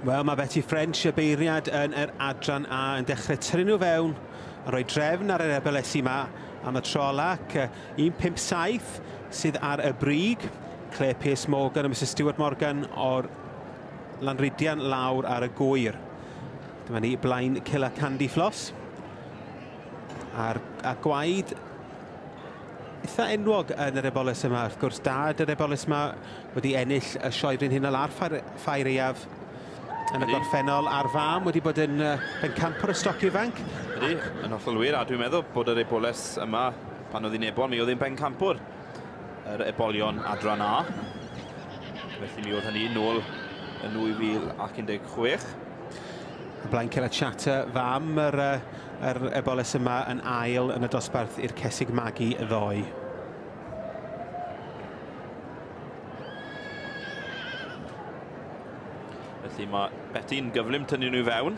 Wel, mae Betty French, y beirniad yn yr adran A, yn dechrau tynnu nhw fewn a rhoi drefn ar yr ebelesi yma am y tro ola. Ac 1.57 sydd ar y brig. Claire Pierce Morgan a Mrs Stuart Morgan o'r Lanrhidian lawr ar y gwyr. Dyma ni blaen Killer Candy Floss. A gwaed eitha enwog yn yr eboles yma. Wrth gwrs, dad yr eboles yma wedi ennill y sioe frenhinol a'r ffair aeaf yn y gorffennol, a'r fam wedi bod yn bencampwr y stoc ifanc. Ydy, yn hollol wir, a dwi'n meddwl bod yr eboles yma, pan oedd hi'n ebol, mi oedd hi'n bencampwr yr ebolion adran A. Felly mi oedd hynny nôl yn 2016. Y blaen Killer Chatter, fam yr eboles yma yn ail yn y dosbarth i'r Cesig Magu ddoe. Felly mae Betty'n gyflym tynnu nhw fewn.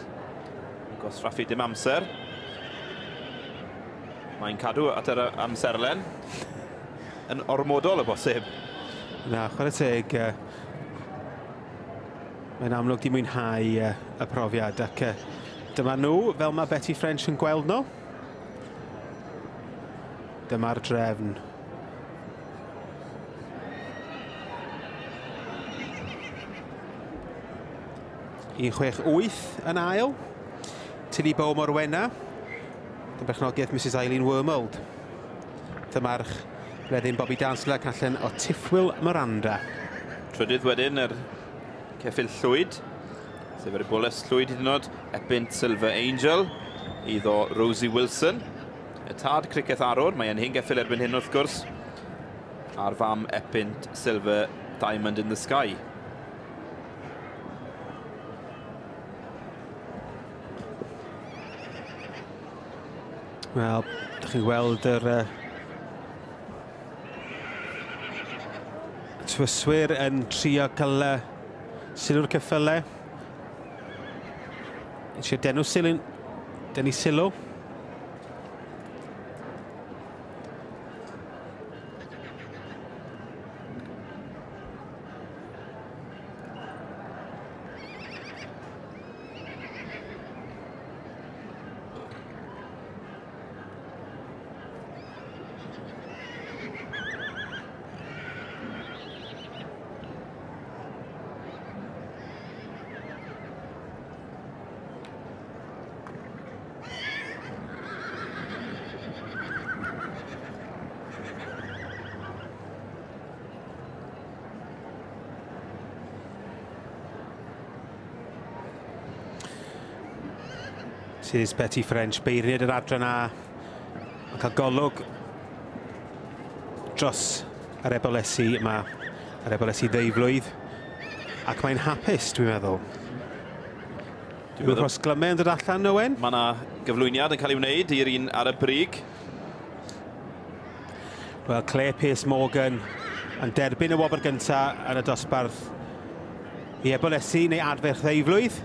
Yn gwastraffu dim amser. Mae'n cadw at yr amserlen. Yn ormodol o bosib. Na, chwarae teg. Mae'n amlwg di mwynhau y profiad. Ac dyma nhw, fel mae Betty French yn gweld nhw. Dyma'r drefn. 1.68 yn ail. Tilly Bow Morwenna. Dyma berchnogaeth Mrs Eileen Wormold. Dyma'r bleddyn Bobby Dazzler allan o Tiffwyl Miranda. Trydydd wedyn yr ceffyl llwyd, sef yr eboles llwyd hyd yn oed, Epynt Silver Angel, iddo Rosie Wilson. Y tad Criceth Arwr, mae e'n hen geffyl erbyn hyn wrth gwrs, a'r fam Epynt Silver Diamond in the Sky. Wel, dych chi'n gweld yr tywyswyr yn trio cael sylw'r ceffylau. Eisiau denu sylw, denu sylw. Mrs Betty French, beirniad yr adran A, yn cael golwg dros yr ebolesi yma, yr ebolesi ddeuflwydd, ac mae'n hapus, dwi'n meddwl. Dwi'n meddwl rhosglymau yn dod allan, Owen? Mae yna gyflwyniad yn cael ei wneud i'r un ar y brig. Wel, Claire Pierce Morgan yn derbyn y wobr gyntaf yn y dosbarth i ebolesi neu adferch ddeuflwydd,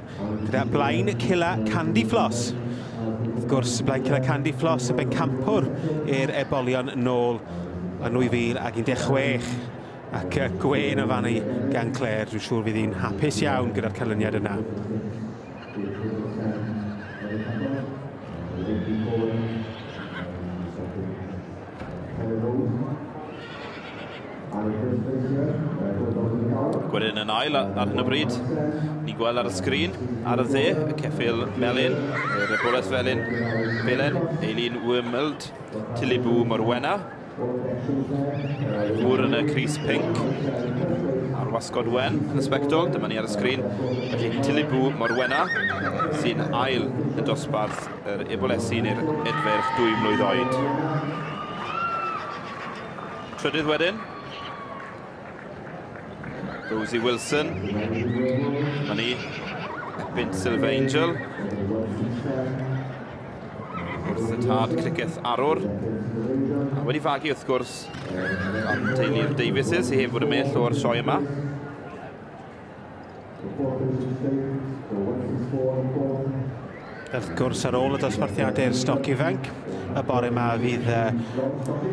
gyda blaen Killer Candy Floss. Wrth gwrs, blaen Killer Candy Floss yn bencampwr i'r ebolion nôl yn 2016. Ac gwên o fannu gan Claire, dwi'n siŵr fydd hi'n hapus iawn gyda'r canlyniad yna. Wedyn yn ail ar hyn o bryd, ni'n gweld ar y sgrin, ar y dde, y ceffyl melyn, yr eboles felyn, Eileen Wormold, Tilibw Morwenna, gŵr yn y crys pinc, a'r wasgod wen yn y sbectol, dyma ni ar y sgrin, felly Tilibw Morwenna, sy'n ail y dosbarth yr ebolesi neu'r edferch 2 mlwydd oed. Trydydd wedyn, Rosie Wilson, dyma ni, Epynt Silver Angel, wrth y tad Criceth Arwr, a wedi fagu wrth gwrs gan teulu'r Davises, i heb fod yn bell o'r sioe yma. Wrth gwrs, ar ôl y dosbarthiadau'r stoc ifanc, y bore yma fydd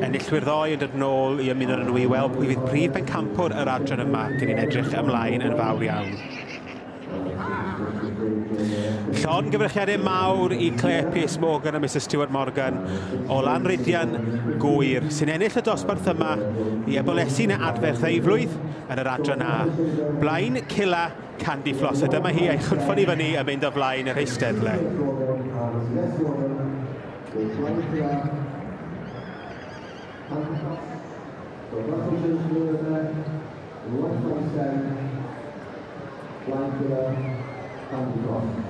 enillwyr ddoe yn dod nôl i ymuno â nhw i weld pwy fydd prif bencampwr yr adran yma. Dyn ni'n edrych ymlaen yn fawr iawn. Llongyfarchiadau mawr i Claire Pierce Morgan a Mrs Stuart Morgan o Lanrhidian Gŵyr, sy'n ennill y dosbarth yma i ebolesi neu adferch ddeuflwydd yn yr adran A. Blaen Cilla Candy Floss, a dyma hi a'i chynffon i fyny yn mynd o flaen yr eisteddle. Candy Floss.